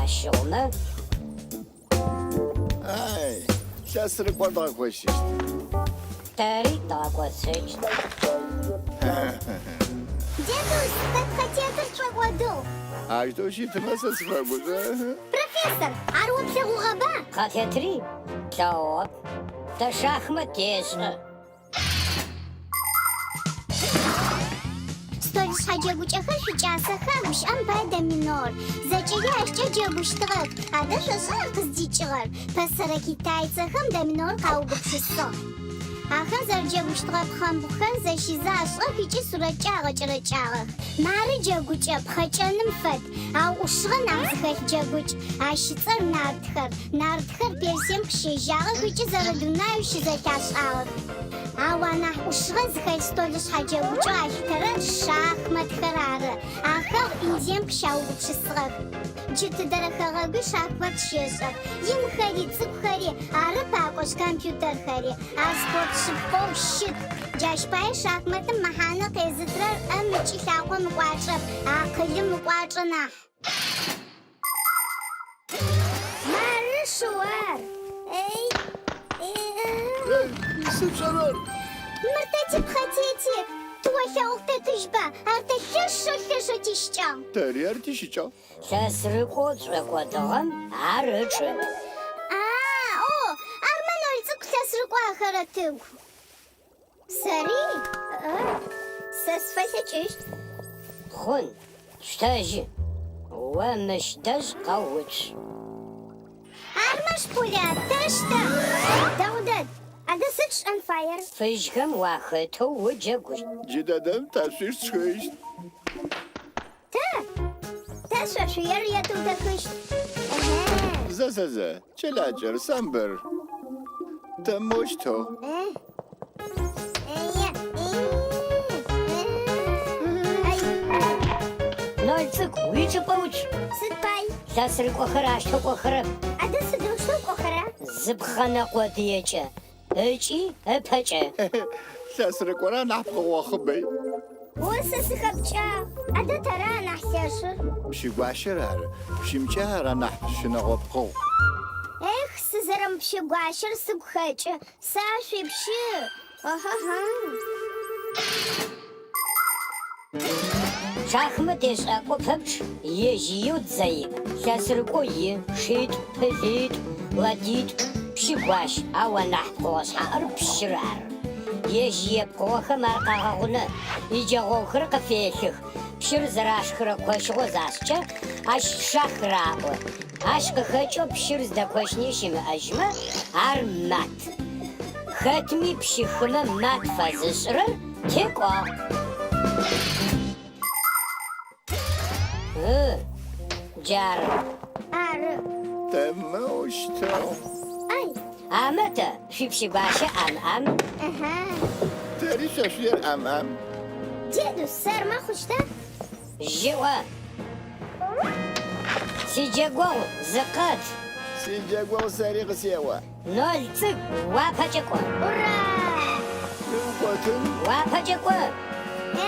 Ащыгъумэ. Ай, лъэсрыкӏор дгъэкощыщт. Тэри дгъэкӏосыщт. Дедус, тэ пхъэтетыр тшӏокӏодыгъ. Аущтэу щытмэ, сэ сыфэгушӏо. Профессор, ар о плъэгъугъэба? Пхъэтетри тлъэгъугъэп. Тэ шахмат тешӏэ. Столышъхьэ джэгукӏэхэр шъуикӏасэха, гущыӏэм пае доминор. Зэкӏэри ащкӏэ джэгущтыгъэх. Адэ шъошӏа ар къыздикӏыгъэр? Пэсэрэ китайцэхэм доминор къаугупшысыгъ. Ахэр зэрыджэгущтыгъэ пхъэмбгъухэр зэщизы ашӏыгъэх ыкӏи сурэткӏэ агъэкӏэрэкӏагъэх. Мары джэгукӏэ, пхъэкӏэным фэд, ау ӏушыгъэ нахь зыхэлъ джэгукӏ. Ащ ыцӏэр нартхэр. Нартхэр Персием къыщежьагъэх ыкӏи зэрэдунаеу щызэлъашӏагъэх. Ау анахь ӏушыгъэ зыхэлъ столышъхьэ джэгукӏэу алъытэрэр шахматхэр ары. Ахэр Индием къыщаугупшысыгъэх. Джы тыдэрэ хэгъэгуи шахмат щешӏэх. Инхэри, цӏыкӏухэри, ары пакӏошъ, компьютерхэри. Ар спорт шъыпкъэу щыт. Джащ пае шахматым мэхьанэ къезытырэр ӏэм ыкӏи лъакъом ыкӏуачӏэп, акъылым ыкӏуачӏэ нахь. Мары шъыу ар. Эй, Эй, сыд пшӏэрэр? Мыр тэ типхъэтети, тыолъэгъу тэтыжьба, ар тэ лъэшэу, лъэшэу тищыкӏагъ. Тэри ар тищыкӏагъ. Лъэсрыкӏоу тшӏокӏодыгъэм ар ычӏыпӏ. А, о, армэ ноль цӏыкӏу лъэсрыкӏо ахэрэтыгу. Сэри? Ы, сэ сфэлъэкӏыщт. Хъун, шъущтэжьы. О мыщ дэжь къэуцу. Армэ шпуля, тэштэ. Дэгъу дэд. Адэ сыд тшӏэн фаер? Фыжьхэм уахэтэу уджэгущт. Джыдэдэм тэ шъуиш тшхыщт. Тэ? Тэ шъо шъуер етыутэхыщт. Ыхьы. Зэ, зэ, зэ, кӏэлакӏэр, самбыр. Тэ моущтэу. Ноль цӏыкӏу, уичӏыпӏэ уцу. Сыд пай? Лъэсрыкӏохэр аущтэу кӏохэрэп. Адэ сыдэущтэу кӏохэра? Зы пхъэнэ къодыекӏэ ыкӏи ыпэкӏэ. Лъэсрыкӏор анахь пкъыгъо хъыбэй. О сэ сыхэпкӏагъ. Адэ тэра анахь лъэшыр? Пщыгуащэр ары. Пщымкӏэ ар анахь щынэгъо пкъыгъу. Эх, сызэрэмыпщыгуащэр сыгу хэкӏы. Сэ шъуипщы. Ахаха. Шахмат ешӏакӏо пэпчъ ежь иеу дзэ иӏ. Лъэсрыкӏо и, шитӏу, пылитӏу, ладитӏу, пщыгуащ, ау анахь пкъыгъо шъхьаӏэр пщыр ары. Ежь ие пкъыгъохэм ар къагъэгъунэ, иджэгъогъухэр къыфелъых. Пщыр зэрашхырэ кощыгъо зашӏкӏэ, ащ шах раӏо. Ащ къыхэкӏэу пщыр зыдэкощыни щымыӏэжьмэ, ар мат. Хэтми пщы хымэ мат фэзышӏырэр текӏуагъ. Ы, джары. Ары. Тэ моущтэу. Ай. Амэ тэ, шъуипщыгуащэ ӏам-ӏам. Ыхьа. Тэри шъо шъуер ӏам-ӏам. Деду, сэрмэ хъущта? Жьыӏо. Сиджэгогъу зыкъэт. Сиджэгогъу сэри къысеӏо. Ноль цӏыкӏу, уапэкӏэ кӏо. Ура! Укӏотын. Уапэкӏэ кӏо.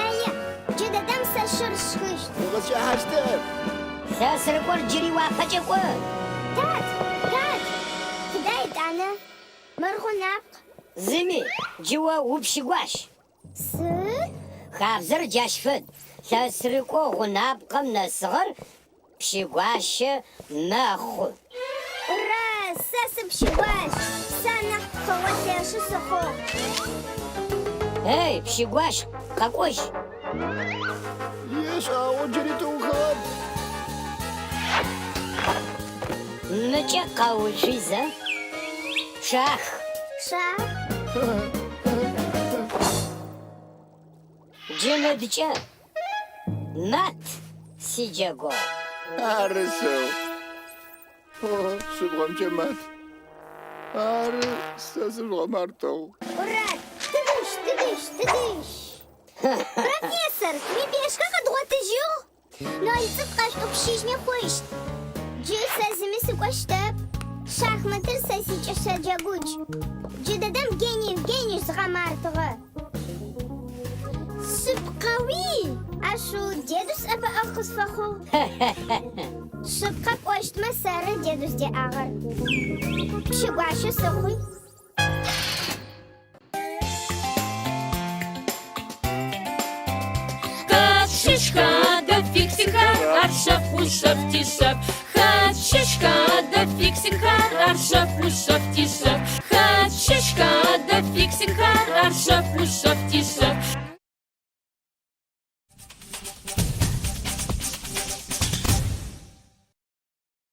Eye, джыдэдэм сэ шыр сшхыщт. Укъыскӏэхьащтэп. Лъэсрыкӏор джыри уапэкӏэ кӏо. Тат! Тат! Тыда етӏанэ? Мыр гъунапкъ. Зыми, джы о упщыгуащ. Сыд? Хабзэр джащ фэд, лъэсрыкӏоу гъунапкъэм нэсыгъэр пщыгуащэ мэхъу. Ура! Сэ сыпщыгуащ! Сэ анахь пкъыгъо лъэшы сыхъугъ! Эй, пщыгуащ, къэкӏожь! Ешӏэгъур джыри тыухыгъэп. Мыкӏэ къэуцуи зэ. Шах! Шах! Джы мыдкӏэ, мат, сиджэгогъу. Ары шъыу. О, шъыбгъэмкӏэ мат. Ары, сэ сыжъугъэмартыгъ. Ура! Тыдыщ, тыдыщ, тыдыщ! Профессор, уипешкэ къэдгъотыжьыгъ? Ноль цӏыкӏу къэшъутӏупщыжьми хъущт. Джы сэ зыми сыкӏощтэп. Шахматыр сэ сикӏэсэ джэгукӏ. Джыдэдэм Гений Евгеньевич згъэмартыгъэ. Шъыпкъэуи? Ашъыу, дедус ӏэпыӏэгъу къысфэхъугъ. Шъыпкъэ пӏощтмэ, сэры деду зыдеӏагъэр. Пщы гуащэ сыхъуи. Хэт щыщха адэ фиксикхэр, ар шъэф ушъэф тишъэф. Хэт щыщха адэ фиксикхэр, ар шъэф ушъэф тишъэф. Хэт щыщха адэ фиксикхэр, ар шъэф ушъэф тишъэф.